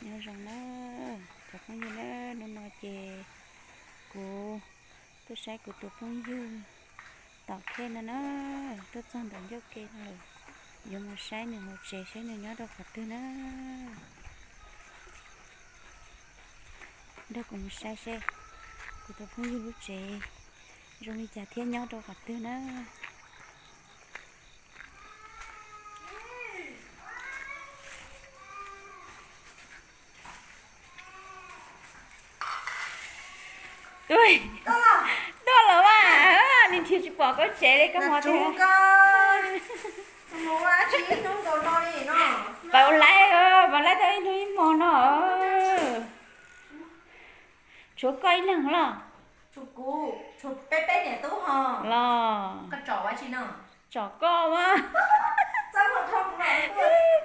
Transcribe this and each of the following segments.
Nyob zoo na, cov phooj ywg na, hnub no ces kuv tuaj saib kuv tus phooj ywg tom khej no na, tuaj txog ntawm ncauj ke no lawm, yuav mus saib nws hauv tsev seb nws nyob rau qhov twg na. Nrog kuv mus saib seb kuv tus phooj ywg lub tsev zoo li cas thiab nyob rau qhov twg na. Tuaj lawm mas, nws nrhiav tsis pom koj tsev li koj hmo tiag. Pab laib, pab laib tau ib hnub ib hmo no. Tshuav koj ib leeg los? Los tsom koj mas,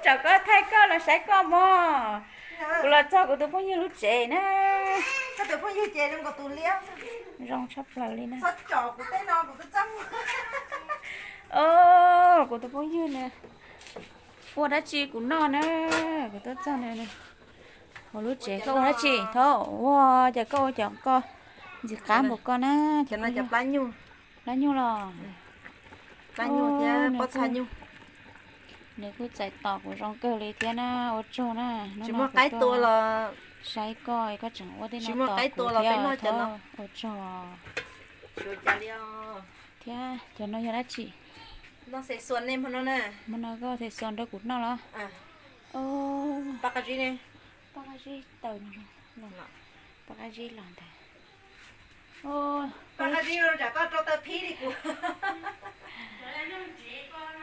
tsom koj, thaij koj los saib koj mog. Kuv los txog kuv tus phooj ywg lub tsev na. Zoo tshaj plaws li na. Kuv tus phooj ywg na, ua dab tsi kuv noj na. Kuv tuaj txog na, hauv lub tsev koj ua dab tsi? Thaum ua cas koj ua cov ko ntxim qab npaum ko na. Plab nyuj los? Nws kuj txais tos kuv zoo kawg li thiab na, ua tsaug na. Tsis muaj qaib tua los saib koj, koj tseem ua tej no tos kuv thiab, ua tsaug. Thiab cov no yog dab tsi? Hmo no koj txhais xos nrog kuv noj los? Paj qab zib, paj qab zib taws, paj qab zib los ntag.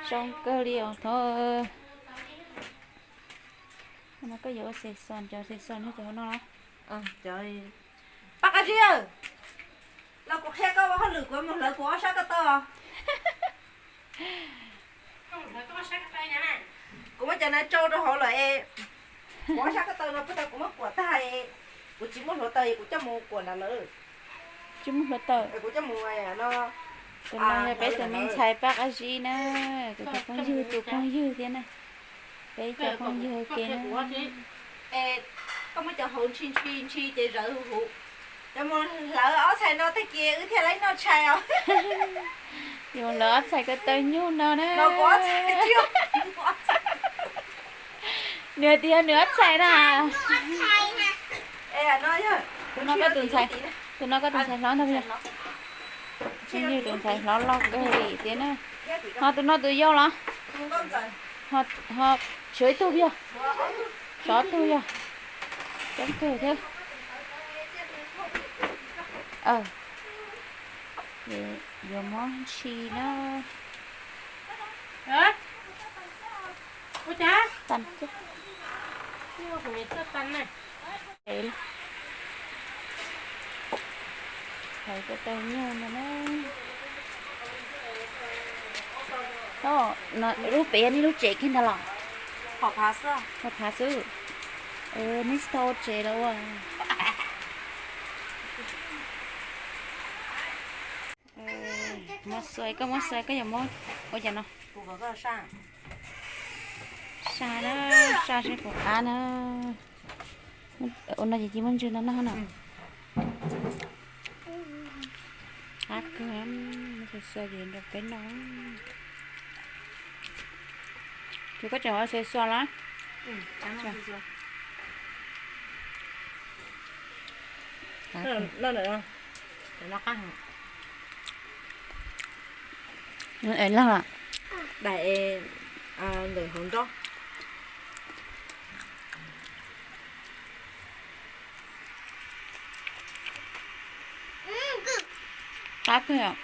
Zoo kawg li os thov. No koj yuav ua txhais xos, cov txhais xos nrog cov hauv no los? Paj qab zib, los kuv qhia koj ua hauj lwm, kuv mus hlawv kuv ob sab ko taw. Kuv muab cov no tsau rau hauv lawm es, kuv ob sab ko taw no puag ta kuv muab kuam tag es, kuv tsis muaj hluav taws es kuv coj mus kuam nram lawm. Tsis muaj hluav taws. Kuv coj mus no. Tus no yog peb tus me ntxhais Paj Qab Zib na, kuv tus phooj ywg tus phooj ywg thiab na. Peb cov phooj ywg ua ke na. Koj muab cov hauv ntshi ntshi ntshi ces zawv huv huv. Cov mus hlawv ob txhais no tag kis wb thiaj li noj tshais os. Yuav hlawv ob txhais ko taw nyuj no na. Nws hais tias nws ob txhais na. Tus no koj tus ntxhais, tus no koj tus ntxhais hlob ntag yog. Phooj ywg tus ntxhais hlob loj kawg li thiab na. Ho tus no tus yau los? Ho tshuav ib tug yog, tshuav ob tug yog. Coob kawg thiab. Yuav muab ntshi na. Hais ko taw nyuj no na. Lub pem yog nej lub tsev kiag ntag los? Qhov phav xwb. Nej tsis tau ua tsev los ua? Muab xuas, koj muab xuas, koj yuav muab ua cas no? Saj na, saj seb puas qab na. Ua no ces cia muab ntswg no noj na. Qab kawg, muab xuas xuas ces nrog peb noj. Ces koj tseem ua xuas xuas los? Es leeg, daim ntawm hauv nrob. Qab kawg.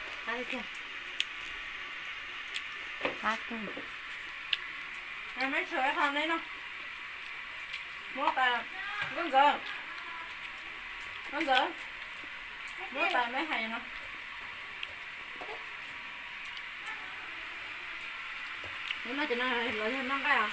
Qab kawg. Muab tais, Nkauj Ntxawm, Nkauj Ntxawm, muab tais meb hais no. Nws noj cov no los yog noj nqaij os?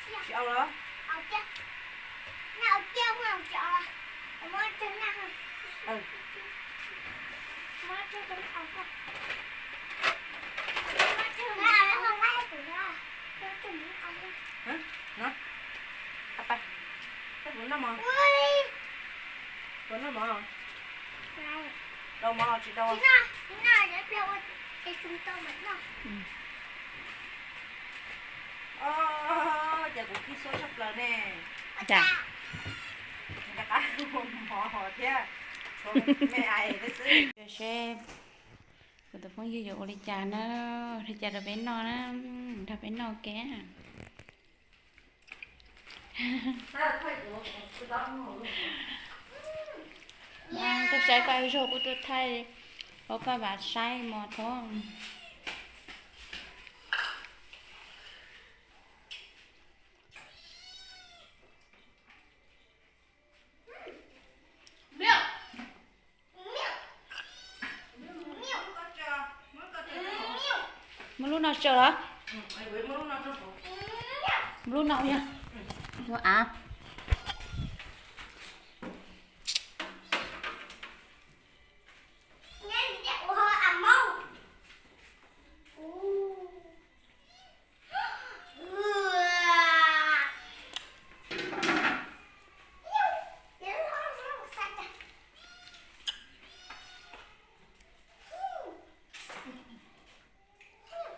Tsis au los? Ces kuv kib suab tshaj plaws ne. Rau qab mov thiab, me ais thiab xwb. Seb kuv tus phooj ywg yuav ua li cas na, ua li cas rau peb noj na, nrog peb noj ua ke. Tuaj saib koj ib zaug kuj tuaj thaij, ua koj vam saib mos thoob. Muab lub no tso los? Muab lub no yog, ua av.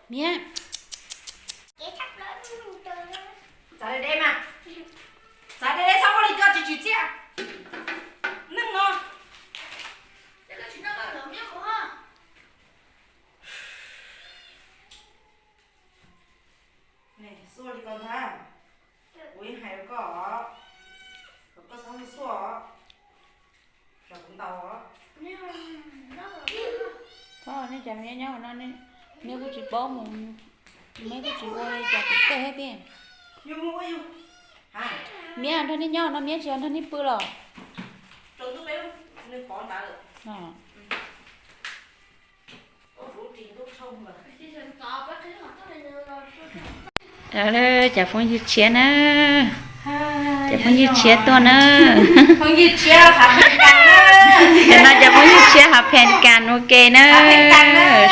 Miab, txav deb deb mas, txav deb deb txhob ua li koj tsis tsim txiaj. Neeg no. Xub ua li ko ntag, kuv yeej hais rau koj, kom koj txhob xub os. Thov nej cov miab nyob no, miab kuj tsis paub mus, miab kuj tsis ua li cas tim tej thiab tiag. Miab nrog nej nyob no miab tsis nrog nej pw los? Cov phooj ywg tshiab na, cov phooj ywg tshiab tuaj na. Cov no cov phooj ywg tshiab hauv Phees Kas ua ke na,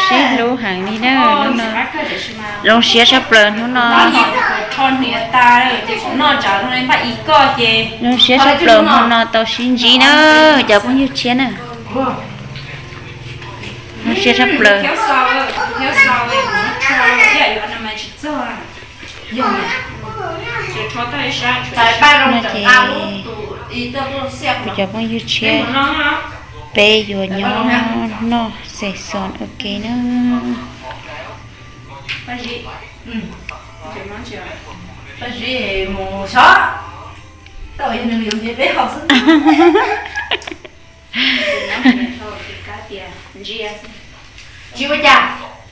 sib hlub heev li na. Zoo siab tshaj plaws hnub no. Zoo siab tshaj plaws hnub no tau sib ntsib na, cov phooj ywg tshiab na. Zoo siab tshaj plaws. No ces kuv cov phooj ywg tshiab, peb yuav nyob noj xes xos ua ke na. Tsis ua cas,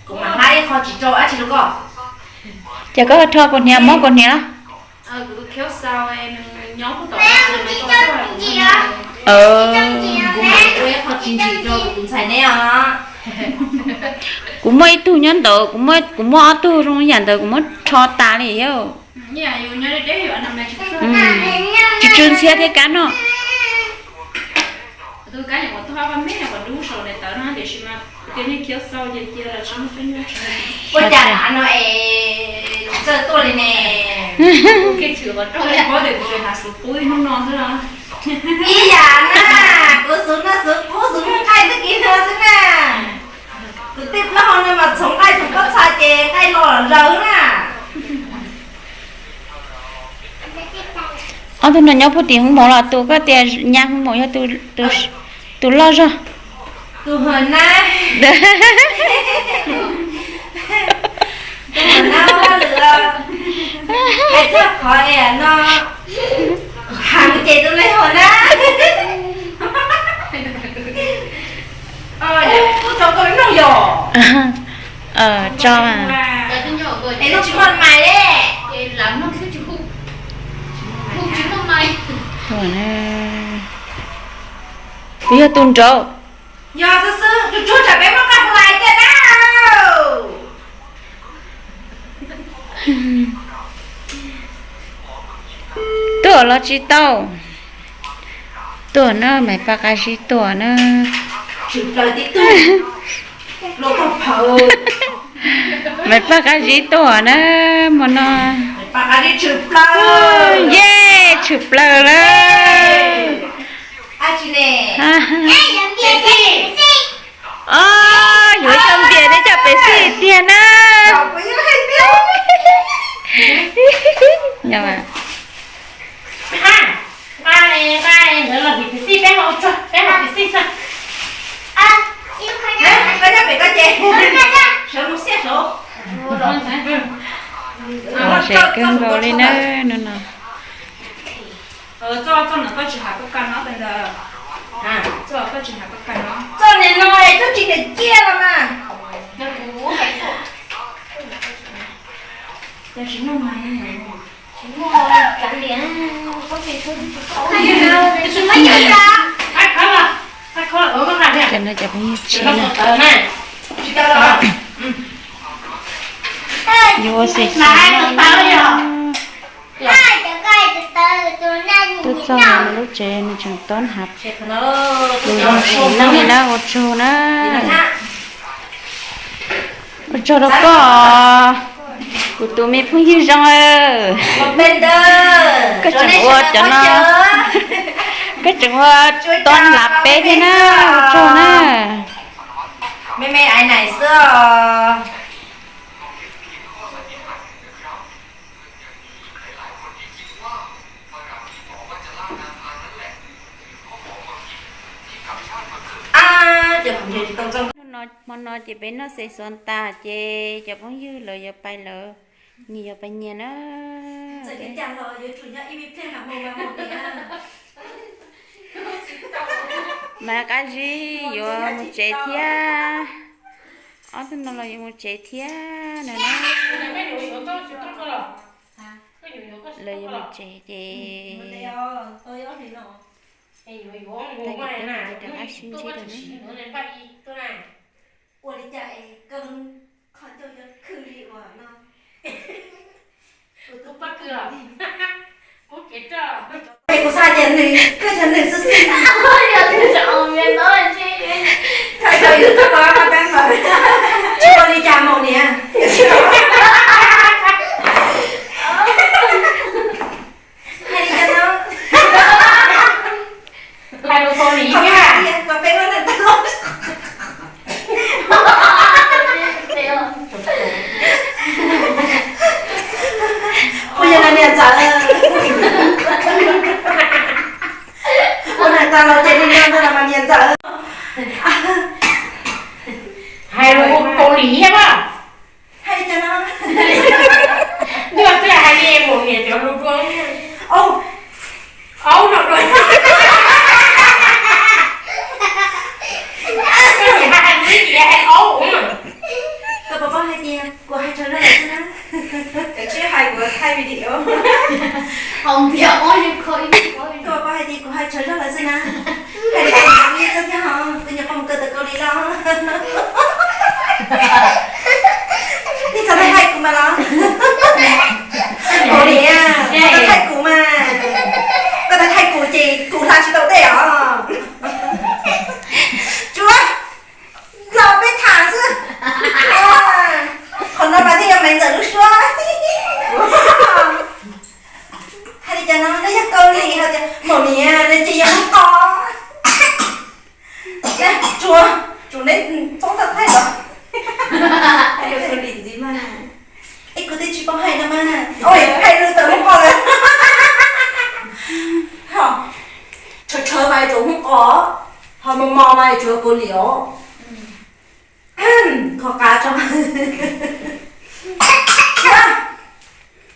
kuv mam hla ib qho tsis rau dab tsi rau koj. Ces koj rho kuv hniav, muab kuv hniav los. Kuv ua ib qho tsis ntsim rau kuv tus ntxhais neb os. Kuv muaj ib tug nyob ntawd, kuv muaj, kuv muaj ob tug zoo yam ntawd kuv muab rho tas li yom. Tsw tsw ntxhiab thiab kab noj. Ua cas no es txawj tuaj li ne? Ib yam na, kuv xub no xub qub xub nqaij tag kis no xwb na. Kuv tej plaub hau no mas txhoov nqaij txhoov pob txha ces nqaij los zaws na. Ob tug no nyob puag tim hoob mov los tus koj tias nyab hoob mov yog tus loj zog. Tus hawm na. Tus hawm na, ua hauj lwm, hais txog qhov no, heev ces tus li hawm na. Tso, es no tsis muaj mais li. Kuv yog tus nraud. Yog xwb xwb, tus tsuag tsam peb muab nqa hu lais tiag na. Tuaj los tsis tau. Tuaj na, Maiv Paj Qab Zib tuaj na. Tsis plaws tib tug. Maiv Paj Qab Zib tuaj na, hmo no. Yej, tshwm plaws lawm. Os, yuav cov npias thiab cov pes xij tiag na. Ze kawg nkaus li na, no no. Cov no cov phooj ywg tsis na, yuav ua xwm xwm no. Tuaj txog lub tsev nws tseem tob hnav lus zoo tsis neej li na, ua tsaug na. Ua tsaug rau koj, kuv tus me phooj ywg zoo. Koj tseem ua cov no, koj tseem ua tob hnav peb thiab na, ua tsaug na. Me me aiv naim xwb os. Hmo no ces peb noj xes xuav tas ces cov phooj ywg lawv yuav pais lawm, nyias yuav pais nyias na. Maiv Qab Zib yuav mus tsev thiab. Ob tug no los yuav mus tsev thiab no na. Lawv yuav mus tsev ces tag kis peb mam li rov qab sib ntsib dua na. Ua li cas es koj qhov ncauj yuav khwj li uas no? Kuv xav tias nws, koj yog nws xwb xwb. Koj yog nws xwb xwb, koj tsis ua li cas maum niam. Hais li cas no? Hais lus Kaus Lim, kom peb muab nws tag los. Kuv yog niam ntxawm. Ua nws tag los ces li no ntag los mas niam ntxawm. Hais lus Kaus Lim thiab mas. Hais li cas no? Ntuj, twb hais li maum niam cov lus dua. Aub, aub no dua. Koj niam hais lus ib yam hais aub. Koj puas paub hais tias kuv hais tsawg zog lawm xwb na? Kav tsij hais, kuv thaij video. Koj puas paub hais tias kuv hais tsawg zog lawm xwb na? Hais li cas kuv yeej txawj thiab hos, kuv nyuam qhuav mus kawm tau Kaus Lim los. Nej txhob thaij kuv mas los. Kaus Lim, txhob thaij kuv mas. Koj thaij kuv ces kuv hla tsis tau dej os. Tsuav, los peb tham xwb. Qhov no mas thiaj yog Maiv Ntxawm lub suab. Hais li cas no, neb yog Kaus Lim hais tias maum niam, neb tsis yog Hmoob Qos. Tsuav, tsuav neb txhob tau thaij los. Hais lus Kaus Lim ntxiv mas. Es kuv twb tsis paub hais no mas. Oj, hais lus tawm Hmoob Qos lawm. Tshawv tshawv mas tsuav Hmoob Qos, ho mos mos mas tsuav Kaus Lim os. Kho qab tso.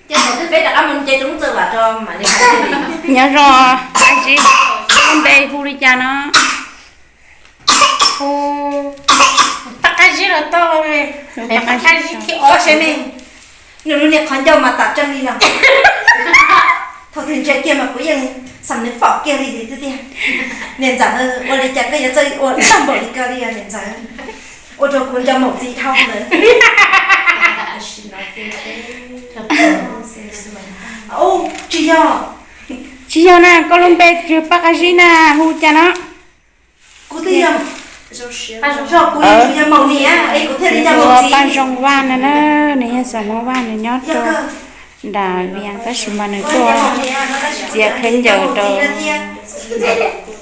Ces thaum twg peb rov qab mus nce roob Txawj Vam tso mam li hais. Nyob zoo, Qab Zib, lub npe hu li cas no? Hu Paj Qab Zib los tau, Paj Qab Zib thib ob. Nws lub niag qhov ncauj mas tam tseeb li no. Thaum twg ntsia kiag mas kuv yeej xam nws pom kiag li tiag. Niam ntxawm, ua li cas koj yuav txawj ua tag npaum li ko li os niam ntxawm? Ua rau kuv nco maum txiv dhau lawm. Tsis yog, tsis yog na, koj lub npe twg Paj Qab Zib na, hu cas no? Kuv twb yog Paj Zoo Vaj no na, nws yog xeem Hmoob Vaj, nws nyob rau nram Vias tab sis mas nws tuaj txiav khaub ncaws rau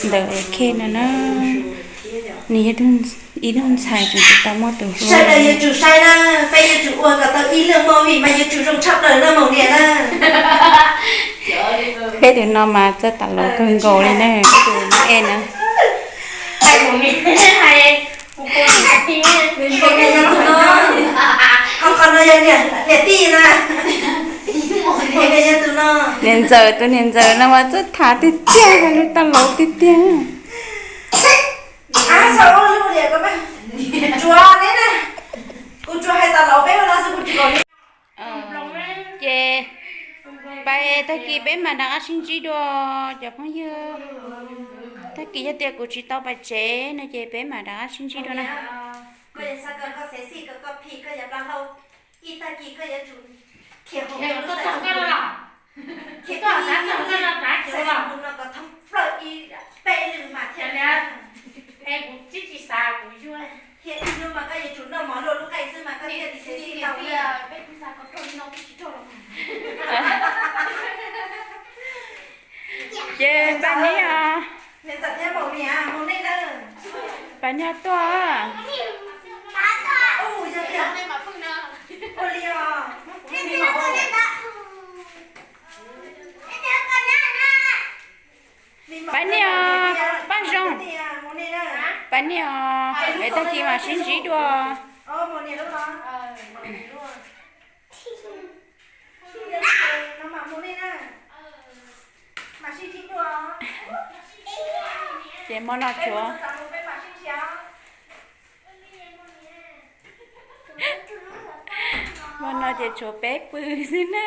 ntawm Khej no na. Nws yog ib tug ntxhais tseem tsis tau muaj tus hlub. Sawv daws yuav tsum saib na, peb yuav tsum ua kom tau ib lub movie mas yuav tsum zoo tshaj plaws na Maum Niam na. Peb tus no mas txawj tas laus kawg nkaus li na, peb tus no es na. Qhov no yog niam tij na. Niam ntxawm, tus niam ntxawm no mas txawj tham tiag tiag, hais lus tas laus tiag tiag. Tsuav ne, kuv tsuas hais tas laus peb ua no xwb, kuv tsis kom li. Ces pais tag kis peb mam rov qab sib ntsib dua cov phooj ywg. Tag kis yog tias kuv tsis tau pais tsev no ces peb mam rov qab sib ntsib dua na. Koj yuav xav kom koj sexy, kom koj phim, koj yuav pla hlau, ib tag kis koj yuav tsum khiav hauv lub xav xav xav xav no kom thoob plaws ib peb lwm mas thiaj li. Thiab ib hnub mas koj yuav tsum noj mov luaj lub qe xwb mas koj thiaj li sexy tau. Ces pab niam os, pab niam tuaj. Pab niam, Paj Zoo, pab niam, peb tag kis mam sib ntsib dua. Ces hmo no tshuav, hmo no ces tshuav peb pw xwb na.